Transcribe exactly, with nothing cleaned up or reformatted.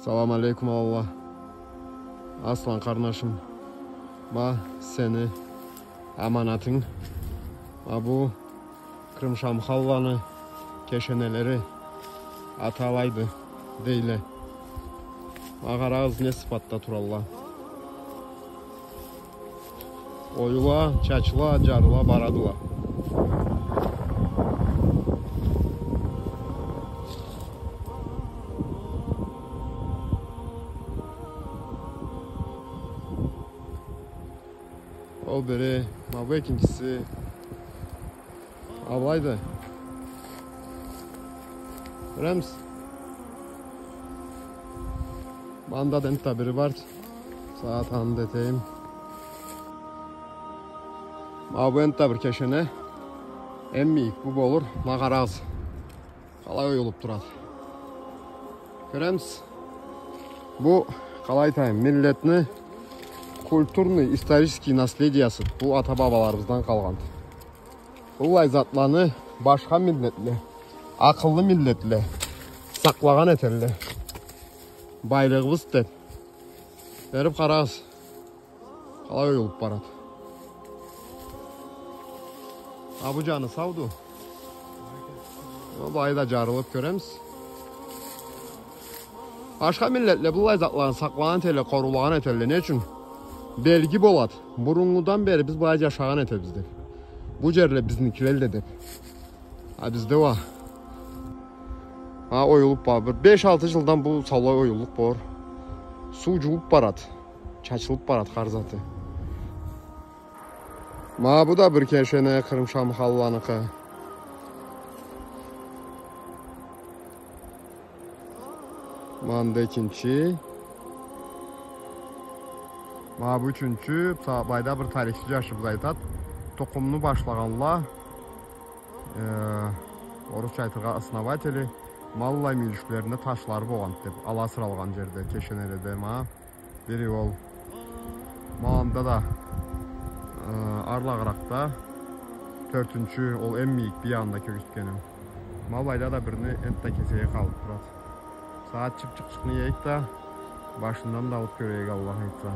Салам алейкум, Алла. Аслан къарнашым. Ма сени аманатынг. Ма бу Кърымшамхалланы кешенелери аталайды дейле. Ма къарагъыз, не сыфатда туралла. Оюла, чачыла, джарыла, барадыла. Ол бири, ма бу экинчиси. Алайды. Кёремисиз? Мында да энтда бири бар. Сагъат аны да этейим. Ма бу энтда бир кешене. Эм мийик бу болур. Ма къарагъыз. Къалай оюлуб турады. Кёремисиз? Бу, къалай айтайым, миллетни культурный, исторический наследиясы. Бу ата-бабаларыбыздан къалгъан. Быллай затланы башха миллетле, акъыллы миллетле сакълагъан этелле. Байлыгъыбыз деб. Бериб къарагъыз. Къалай оюлуб барады. А бу джаны сауду. Былай да джарылыб, кёремисиз. Башха миллетле быллай затланы сакълагъан этелле, къоруулагъан этелле. Не ючюн? Белги болады. Буруннгудан бери биз былай джашагъан этебиз деб. Бу джерле бизникиледи деб. А бизде уа. А, оюлуб бар. Бир беш-алты джылдан бу саулай оюллукъ бар. Суу джууб барады. Чачылыб барады хар заты. Ма бу да бир кешене, Кърымшамхалланыкъы. Мында экинчи. Ма бу ючюнчю, бу сагъатлайда бир тарихчи джашыбыз айтады. Тукъумну башлагъанла, э, орусча айтыргъа, основатели, ма быллай мюйюшлеринде ташлары болгъанды деб, ала сыралгъан джерде, кешенеледе, ма. Бири ол. Ма анда да, э, арлагъыракъда, тёртюнчю, ол эм мийик бир джанында кёргюзтгеним. Ма былайда да бирини энтда кесеги къалыб турады. Сагъат чыпчыкъчыкъны ийейик да, башындан да алыб кёрейик, Аллах айтса.